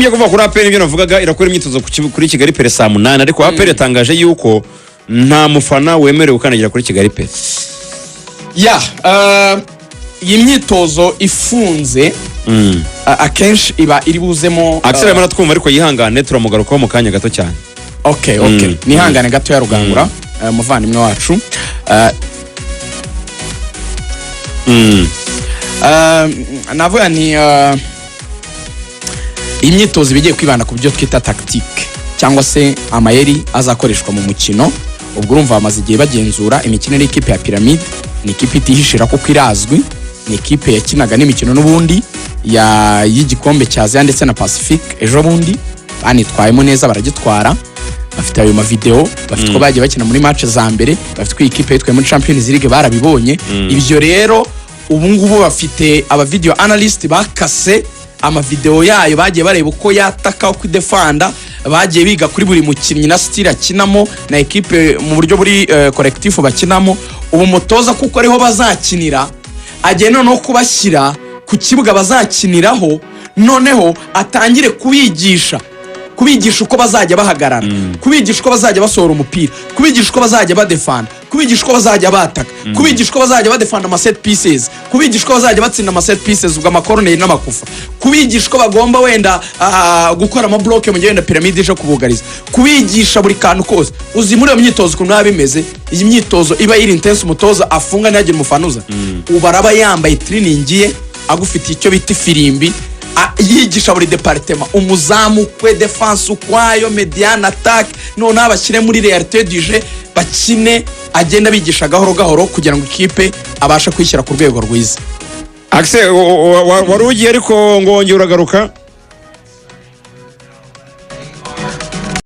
Nari ngiye kuvuga kuri APR, ibyo navugaga, irakora imyitozo kuri Kigali Pele saa 8, ariko APR yatangaje yuko nta mufana wemerewe gukandagira kuri Kigali Pele. Ya, iyi myitozo ifunze akenshi iba iri buzemo Axel arimo aratwumva, ariko yihangane, turamugarukaho mu kanya gato cyane. Okay. Nihangane gato ya Rugangura, umuvandimwe wacu. Navuga ni imyitozo iba igiye kwibanda ku byo twita tactique cyangwa se amayeri azakoreshwa mu mukino. Ubwo urumva bamaze igihe bagenzura imikinire y'ikipe ya Pyramide. Ni ikipe itihishira kuko irazwi, ni ikipe yakinaga n'imikino n'ubundi y'igikombe cya Aziya ndetse na Pacifique. Ejo bundi banitwayemo neza, baragitwara. Bafite ayo mavideo, bafite uko bagiye bakina muri match za mbere, bafite uko iyi kipe yitwaye muri Champions League, barabibonye. Ibyo rero ubu ngubu bafite aba video analyst bakase amavideo yayo, bagiye bareba uko yataka, uko idefanda, bagiye biga kuri buri mukinnyi na style akinamo na ekipe mu buryo buri collectif bakinamo. Ubu mutoza, kuko ariho bazakinira, agiye noneho kubashyira ku kibuga bazakiniraho, noneho atangire kubigisha uko bazajya bahagarara, kubigisha uko bazajya basohora umupira, kubigisha uko bazajya badefanda, kubigisha uko bazajya bataka, kubigisha uko bazajya badefanda ama set pieces, kubigisha uko bazajya batsinda ama set pieces, ubwo amakoroneri n'amakufa, kubigisha uko bagomba wenda gukora amabloke mu gihe wenda Pyramide ije kubugariza, kubigisha buri kantu kose. Uzi muri iyo myitozo ukuntu biba bimeze? Iyi myitozo iba iri intense, umutoza afunga ntihagire umufana uza. Ubu araba yambaye training ye, agufitiye icyo bita ifirimbi, yigisha buri département: umuzamu kwe, défense ukwayo, médiane, attaque. Noneho abashyire muri réalité du jeu, bakine, agenda abigisha gahoro gahoro kugira ngo ikipe abashe kwishyira ku rwego rwiza. Axel, wari ugiye ariko ngo wongeye uragaruka.